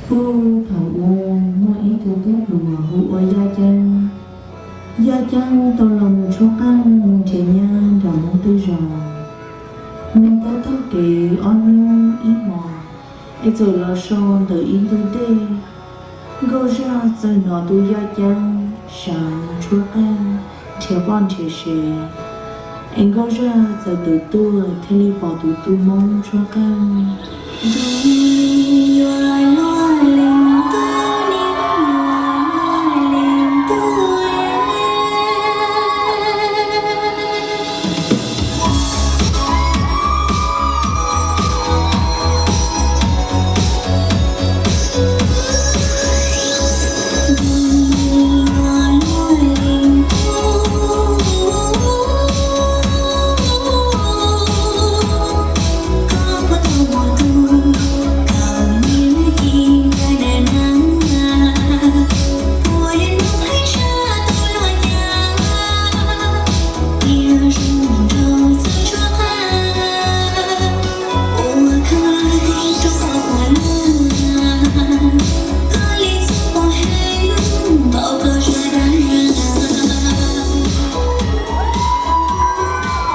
Puag thaum ub muaj ib tug tub hluas hu ua Yaj Ceeb. Yaj Ceeb tau los mus tshuab qeej mus nrhiav nyab nram Hmoob twb zos. Nws tab tom taug kev ob hnub ib hmos, es txawm los so ntawm ib ntug dej. Nkauj Zaj txawm hnov tus Yaj Ceeb sawv tshuab qeej nrhiav poj nrhiav sev, es Nkauj Zaj txawm tawm tuaj thiaj li pom tus tub Hmoob tshuab qeej.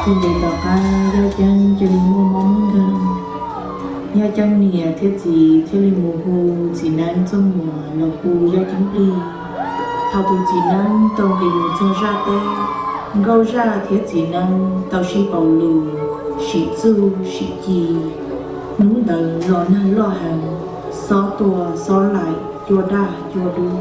Tsis ntev tom qab Yaj Ceeb cia li muaj mob nkeeg. Yaj Ceeb niam thiab txiv thiaj li mus hu txiv neeb Txooj Muas los hu Yaj Ceeb plig. Thaum tus txiv neeb tau nqis mus txog Zaj teb, Nkauj Zaj thiab txiv neeb tau sib pauv lus, sim txuj sim ci. Hnub ntawd los nag loj heev, xob tua xob laim, cua daj cua dub.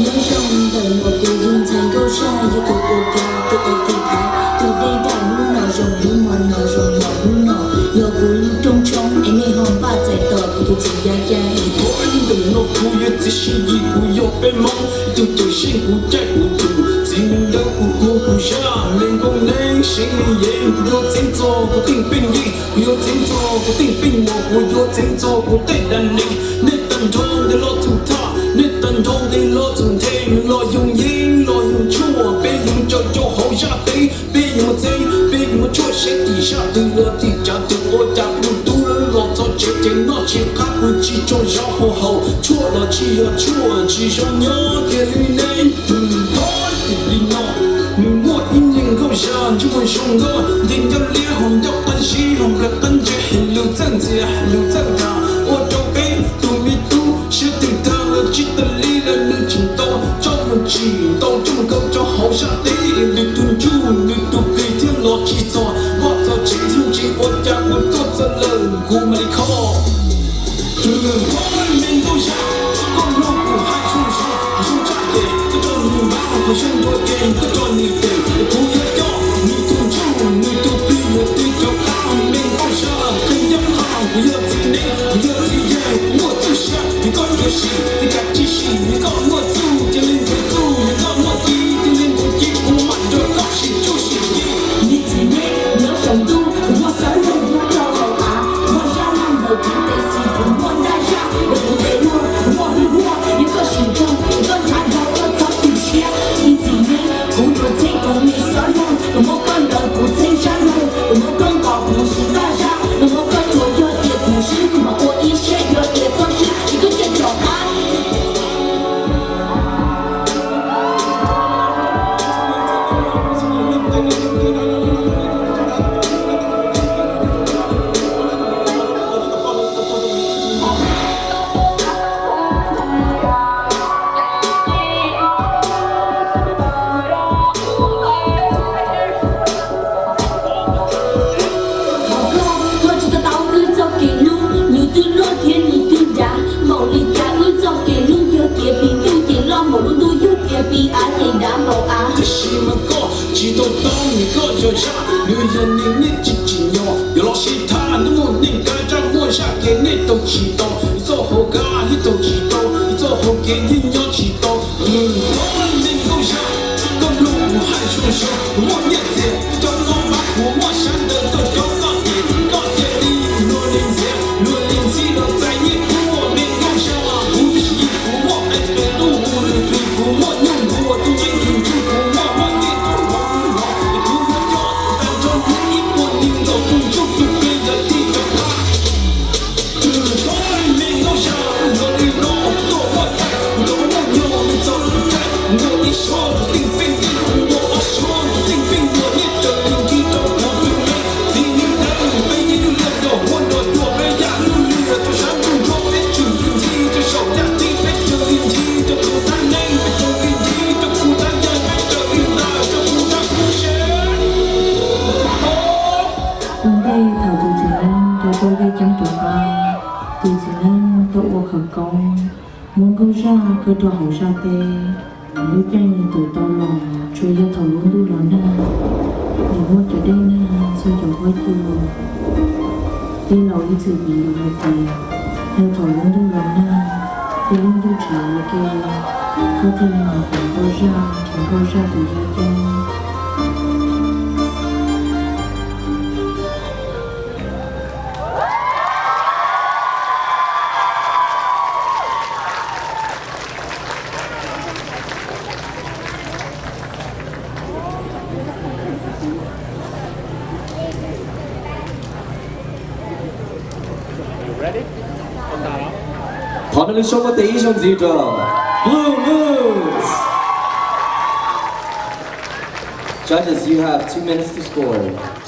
Nyob zoo ntawm no kuv yog ntxhais Nkauj Zaj, yog tus ua ka, tus ua tiv thaiv, tus dej daj hnub no zoo hnub no, no zoo no hnub no. Yog kuv lub rooj tshoob es nej ho npaj txais tos kuv tus txiv Yaj Ceeb. Ntawm no kuv yog txiv Sij Yis, kuv yog peb Hmoob, ib tug cawm seej kuv caij kuv tus, txiv neeb dawb kuv hu kuv Zaj, me nkauj neeb seev me yeeb, kuv yuav txeeb txog kuv teej peej yeej, kuv yuav txeeb txog kuv teej peej mos, kuv yuav txeeb txog kuv tej dab neeg. Nej tag nrho nqis los txhum thaj, nej tag nrho nqis los txhum nthe, nws los yoog yeeb los yoog tshuaj, peb yuav mus tsaws rau hauv Zaj teb, peb yuav mus txeeb, peb yuav mus tshuaj seb tim Zaj twg los tim tsav twg, ua cas peb tus tub los txog tsev ces noj tsis qab, pw tsis tsaug zog, hau haus tshuaj los tsis yog tshuaj, tsis zoo nyob kiag li ne. Tus ntawd tim li no, nws muaj ib niag nkauj Zaj ntsej muag zoo nkauj, nce ncauj liab ho ncauj qab zib ho nplaws qab ntse, hais lus txawj ntxias hais lus txawj dag, ua rau peb tus me tub siab twm tag los tsis tas li lawm, nws tseem tau tsob mus tsim ntau tsob mus kaw rau hauv Zaj teb, nws tus ntsuj nws tus plig thiaj los tsis txog, vaj txog tsev thiaj tsis ua cas, kuv tuaj txog lawm kuv mam li kho. Tus ntawd me nkauj Zaj, koj mloog kuv hais zoo zoo, hais zoo tshaj ces koj rau nws npab, hais zoo dua ces koj rau nws tes, es kuv yuav coj nws tus ntsuj nws tus plig yuav tw rov qab. Me nkauj Zaj, qhia ncaj qha kuv yog txiv neeb, kuv yog txiv yawg, kuv muaj txuj siab, vim koj yuav sim, vim koj tsis sim, vim koj muaj txuj cia li nthuav txuj, vim koj muaj ci cia li nthuav ci, kuv mam nrog koj sim txuj sim ci. Me txiv neeb nyob saum ntuj, kuv muaj xab loog nyob rau hauv av, muaj zaj neeg ntawm kuv tes xis, kuv muaj ntaj zaj ntawm kuv tes luag, kuv muaj hwj huam, yog koj sim nrog, yog koj nrhav nrog koj txhob tu siab. Me txiv neeb, kuv yuav txheeb kuv me xab loog, kuv muab koj ntawd kuv txheeb zaj loog, kuv muab koj nkaus kuv siv ntaj zaj, kuv muab koj rhuav yog tias kuv swb, kuv mam ua ib siab yog tias koj swb, es koj cia rov qab. Thov koj, koj tsis tau tau wb txoj kev hlub, nws twb loj thiab nws twb dav, npaum li cas wb txoj kev hlub yog tias pib ntuj ces loj npaum lub ntuj, yog tias pib av ces dav npaum av. Tiam sis mas koj tsis tau tau nws, koj yog zaj, nws yog neeg nej tsis tsim nyog, yog los sib tham nej muaj neej kab zaj muaj zaj kev nej tau tsis tau, ib txoj hauv kab yeej tau tsis tau, ib txoj hauv kev yeej nyob tsis tau. Nws tau neeg nkauj zaj, koj mloog kuv hais zoo zoo, kuv muaj nyiaj txiag, koj coj koj npab, kuv muaj sab ntawd, koj coj koj ces koj cia li luag li ntxias, luag li ntxhib los txais nyiaj tuaj. Me nkauj zaj, kuv tus Sij Yis, kuv muaj qe qe tub hu nws plig, kuv muaj Tus txiv neej tau ua khawv koob muab nkauj zaj kaw rau hauv zaj teb. Lub caij nws tawm tau los tsuas yog thaum lub ntuj los nag, nws muab cov dej nag txhua cov huab cua. Tij laug ib txwm piv lus hais tias yog thaum lub ntuj los nag thiab lub ntuj tsaus ua ke, koj thiaj li mus pom nkauj zaj nrhiav nkauj zaj tus yaj ceeb. Thov nej lub suab muab tes ib zaug ntxiv rau Blue Moons. Judges, you have two minutes to score.